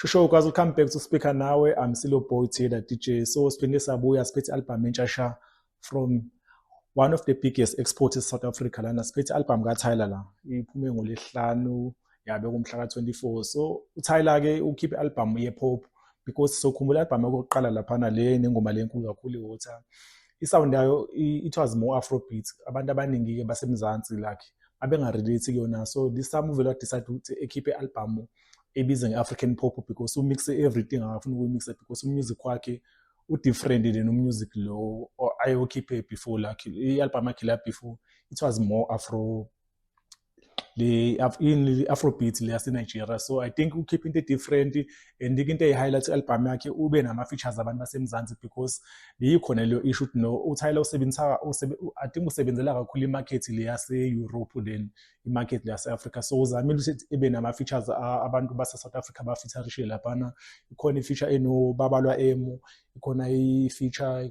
Shosho guys, welcome back to Speaker Nawe. I'm Silo Boy Taylor DJ. So siphinde sabuya, siphethe album entsha sha from one of the biggest exporters South Africa lana. Siphethe album kaTyla la. Iphume ngoLwesihlanu, yabe kumhla ka-24. So uTyla ke ukhiphe album ye-pop because sokhumbula album yokuqala laphana le nengoma lenkulu kakhulu i-Water. I-sound yayo it was more afrobeat. Abantu abaningi ke baseMzansi like abenga-relate kuyona. So this time uvele wa-decide ukuthi ekhiphe album ebiza nge-African pop because umixe everything akafuna ukuyimixa because umusic wakhe u-different than umusic lo ayokhiphe before. Like i-album yakhe la before, it was more afro, le ini, afrobeat le yase-Nigeria. So I think ukhiphe into different and into eyi-highlight i-album yakhe ube nama-features abantu baseMzansi because beyikhona leyo issue ukuthi no, uTyla usebenzisa, I think usebenzela kakhulu i-market le yase-Europe than i-market le yase-Africa. So uzamile ukuthi ebe nama-features abantu base-South Africa ba-featurishe laphana. Ikhona i-feature enoBabalwa Emo, ikhona i-feature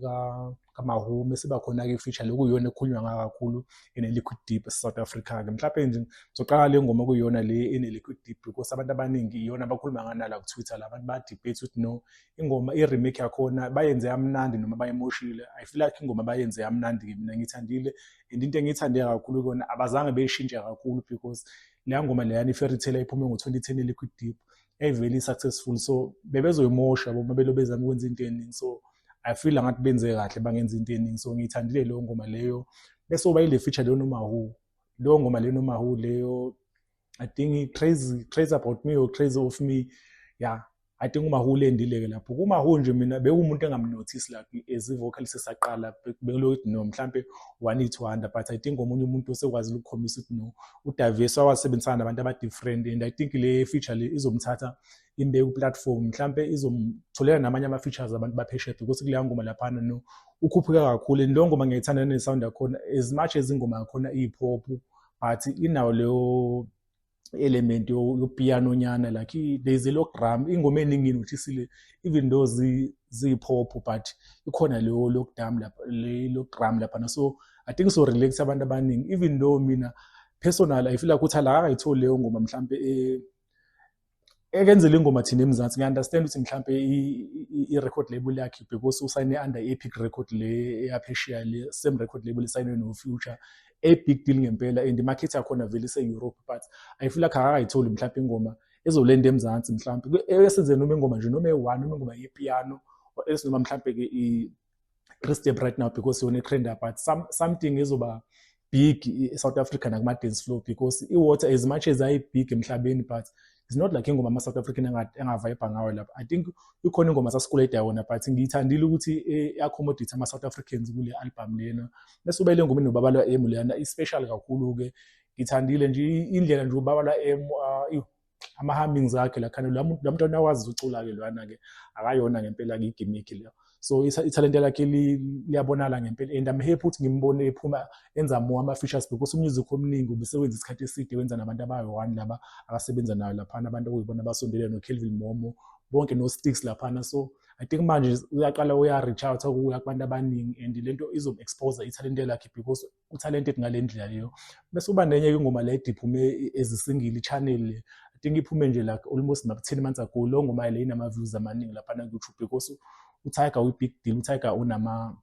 kaMahume, siba khona-ke i-feature lokuyiyona ekhulunywa ngayo kakhulu ene-Liquid Deep e-South Africa-ke. Mhlawumbe nje ngizoqala le ngoma okuyiyona le ene-Liquid Deep because abantu abaningi iyona abakhuluma ngayo la ku-Twitter. La abantu baya-debate ukuthi no, ingoma i-remake yakhona bayenze yamnandi noma bayimoshile. I feel like ingoma bayenze yamnandi-ke, mina ngiyithandile and into engiyithande kakhulu kuyona, abazange beyishintshe kakhulu because leya ngoma leyana i-Fairy Tale iphume ngo-2010, i-Liquid Deep yayivele i-successful, so bebezoyimosha bo belo bezama ukwenza into eningi. So I feel ngathi benze kahle bangenza into eningi, so ngiyithandile leyo ngoma leyo. Bese uba ile feature leyo noMahu, leyo ngoma leyo noMahu leyo, I think crazy about me or crazy of me. Yeah, I think uMahu lendile-ke lapho kuMahu nje. Mina bekuwumuntu engamnothisi like as i-vocalist esaqala, bengilokhu no, mhlampe one hit wonder, but I think omunye umuntu osekwazile ukukhombisa ukuthi no, u-diverse, wasebenzisana nabantu aba-different and I think le feature le izomthatha imbeke ku-platform, mhlampe izomtholela namanye ama-features abantu baphesheya because kuleya ngoma laphana no, ukhuphuka kakhulu. And leyo ngoma ngiyayithanda ne-sound yakhona. As much as ingoma yakhona iyi-pop, but inawo leyo element yopiano nyana, like there's a log drum. Ingoma eningi nginotisile, even though ziyi-pop, but ikhona leyo log drum lapha, le log drum laphana. So I think so relax abantu abaningi, even though mina personal I feel like ukuthi akakayitholi leyo ngoma mhlampe ekenzela ingoma thina eMzansi. Ngiya-understand ukuthi mhlampe i-record label yakhe, because usayine under i-Epic Record le eyaphesheya, le same record label esayine no-Future, a big deal ngempela, and i-market yakhona vele ise-Europe, but I feel like akakayitholi mhlampe ingoma ezolenda eMzansi, mhlampe esenze noma ingoma nje, noma eyi-one, noma ingoma yepiano or else noma mhlampe-ke i-Three Step right now because yona i-trenda, but something ezoba big e-South Africa nakuma-dance floor because i-Water, as much as ayi-big emhlabeni, but it's not like ingoma ama-South African enga-vibe ngayo lapha. I think ikhona ingoma sasikuleda yona, but ngiyithandile ukuthi i-accommodate ama-South Africans kule album lena. Bese ube le ngoma enoBabalwa Emo leyana, i-special kakhulu-ke. Ngithandile nje indlela nje uBabalwa Emo ama-hummings akhe lakhana. La mntwana awazi ucula-ke lwana-ke, akayona ngempela-ke i-gimmick leyo. So ithalente lakhe liyabonakala ngempela and I'm happy ukuthi ngimbone ephuma enza more ama-features because umusic omningi ubesewenza isikhathi eside wenza nabantu abayi-one laba akasebenza nayo laphana, abantu okuyibona abasondelene no-Kelvin Momo bonke no-Sticks laphana. So I think manje uyaqala uya-reach out kuya kubantu abaningi and lento izom-expose ithalente lakhe because u-talented ngale ndlela leyo. Bese uba nenye ingoma le ediphume as i-single, i-channel le. I think iphume nje like almost 10 months ago. Leyo ngoma le inama-views amaningi laphana ku-YouTube because uTyga uyi-big deal. UTyga unama,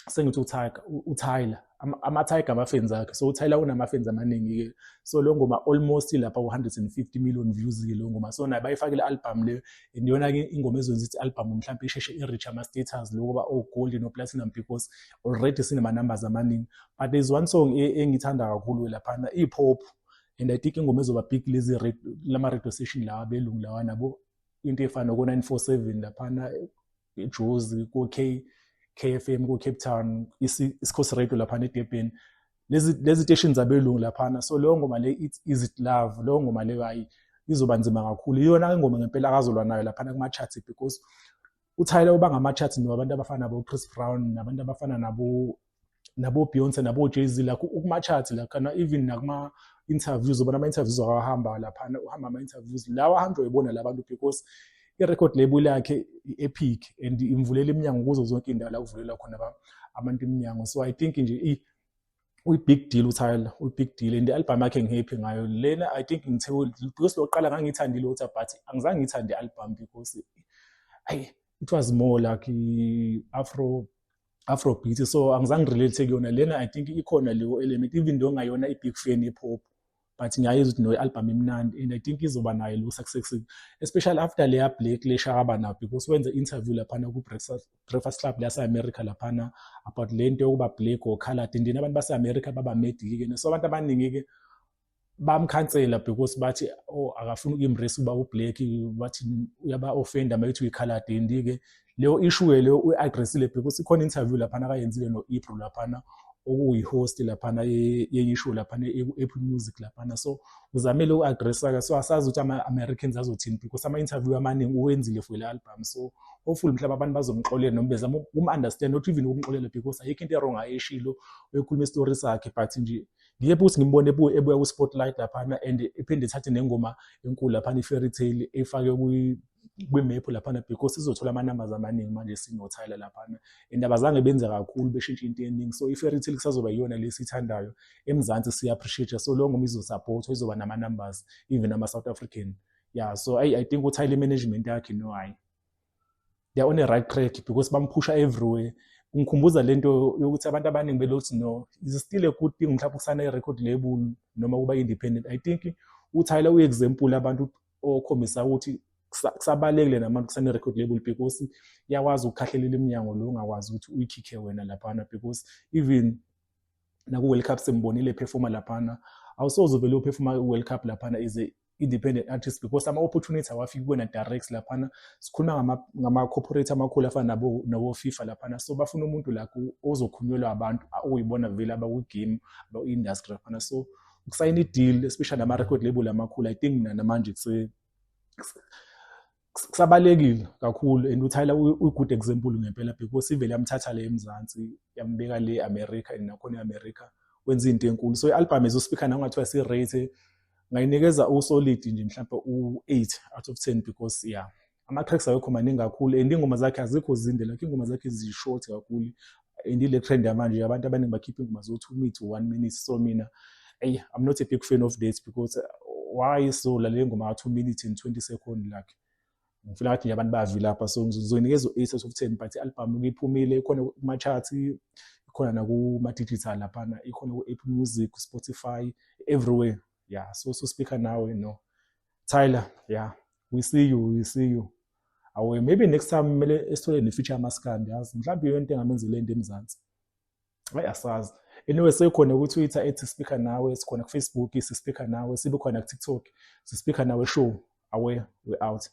sengithi uTyga, uTyla, ama-Tyga ama-fans akhe, so uTyla unama-fans amaningi-ke. So leyo ngoma almost lapha ku-150 million views-ke leyo ngoma. So nayo bayifakile i-album leyo and iyona-ke ingoma ezokwenza ukuthi i-album mhlawumpe isheshe i-reach ama-status lokuba o-gold no-platinum because already sinama-numbers amaningi. But there's one song engiyithanda kakhulu laphana, i-pop, and I think ingoma ezoba big lezi lama-radio station lawa abelungu lawa nabo, into efana noko-947 laphana eJozi, ko-K KFM ko-Cape Town, iSikhosi Radio laphana eDurban, lezi station zabelungu laphana. So leyo ngoma le, It's Is It Love, leyo ngoma leyo hayi, izoba nzima kakhulu. Iyona ingoma ngempela akazolwa nayo laphana kuma-charts because uTyla uba ngama-charts nabantu abafana nabo Chris Brown, nabantu abafana nabo Beyonce, nabo Jay-Z la kuma-charts laphana, even nakuma-interviews, ubona ama-interviews akahamba laphana, uhamba ama-interviews lawa ahanjwa uyibona labantu because i-record label yakhe i-Epic and imvulela iminyango kuzo zonke iy'ndawo la kuvulela khona abantu iminyango. So I think nje Uyi-big deal uTyler, uyi-big deal and i-album yakhe ngi-happy ngayo lena. I think ngithe because lokuqala ngangiyithandile ukuthi, but angizange ngiyithande i-album because ayi, it was more like i-afro afrobeat, so angizange relate kuyona lena. I think ikhona leyo element, even though ngayona i-big fan ye-pop, but ngiyayizwa ukuthi no, i-album imnandi and I think izoba nayo lo success, especially after leya black le shakaba nayo, because wenze interview laphana ku-Breakfast Club lase-America laphana about le nto yokuba black or colored, and then abantu base-America baba mad-ke. So abantu abaningi-ke bamkhansela because bathi, oh, akafuni uku-embrace ukuba u-black, bathi uyaba-offenda uma ethi uyi-colored. And-ke leyo issue leyo uyi-addressile because ikhona interview laphana akayenzile no-Ebro laphana, okuyi-host laphana yenye ishow laphana e-Apple Music laphana. So uzamile uku-addressa-ke, so asazi ukuthi ama-Americans azothini because ama-interview amaningi uwenzile for le album. So hopefully mhlawumbe abantu bazomxolela noma bezama ukum-understand, not even ukumxolela, because ayikho into e-wrong ayeshilo, uyekhuluma isitori sakhe. But nje ngiye futhi ngimbone ebuya ku-spotlight laphana and ephinde ethathe nengoma enkulu laphana, i-Fairy Tale, efake kwimephu laphana because izothola ama-numbers amaningi manje sino-Tyler laphana, and abazange benze kakhulu beshintshe into eningi. So i-Fairy Tale kusazoba iyona le esiyithandayo eMzansi, siya-appreciate. So leyo ngoma izo-support, izoba nama-numbers even ama-South African. Yeah, so I think uTyler, management yakhe, no, hayi, they are on the right track because bamphusha everywhere. Ngikhumbuza lento yokuthi abantu abaningi belothi, no, is still a good thing mhlawumbe ukusayina i-record label noma kuba independent. I think uTyler uyi-example abantu okhombisa ukuthi kusabalekile nabantu kusayina i-record label because iyakwazi ukukhahlelela iminyango lo ongakwazi ukuthi uyikhikhe wena laphana, because even naku-World Cup simbonile ephefoma laphana. Awusoze uvele uphefoma ku-World Cup laphana is a independent artist because ama-opportunity awafiki kuwena direct laphana. Sikhuluma ngama-corporate amakhulu afana nabo-FIFA laphana, so bafuna umuntu like ozokhulunyelwa abantu okuyibona vele abakwi-game, abaku-industry laphana. So ukusayina i-deal, especially nama-record label amakhulu, I think mina namanje kusabalekile kakhulu. And uTyler uyi-good example ngempela because ivele yamthatha le eMzansi, yambeka le America, and nakhona e-America wenza into enkulu. So i-album ezoSpeaker nangathiwa si-rate, ngayinikeza u-solid nje mhlawumbe u-8 out of 10 because, yeah, ama-tracks awekho maningi kakhulu and iy'ngoma zakhe azikho zinde, like iy'ngoma zakhe zi-short kakhulu, and ile trend yamanje abantu abaningi bakhipha iy'ngoma zo-2 minutes, 1 minute. So mina, eyi, I'm not a big fan of that because why so lalela ingoma ka-2 minutes and 20 second? Like ngifila ngathi nje abantu bayavilapha. So ngizoyinikeza u-8 out of 10, but i-album iphumile, ikhona kuma-charts, ikhona nakuma-digital laphana, ikhona ku-Apple Music, Spotify, everywhere. Yeah, so Speaker Nawe, no, Tyler, yeah, we see you, we see you. Awe, maybe next time kumele esithole ne-feature yamaskandi, yazi, mhlawumbe iyo into engamenzela into eMzansi. Hayi, asazi. Anyway, sekhona ku-Twitter @SpeakerNawe, sikhona ku-Facebook siSpeaker Nawe, sibe khona ku-TikTok siSpeaker Nawe Show. Awe, we out.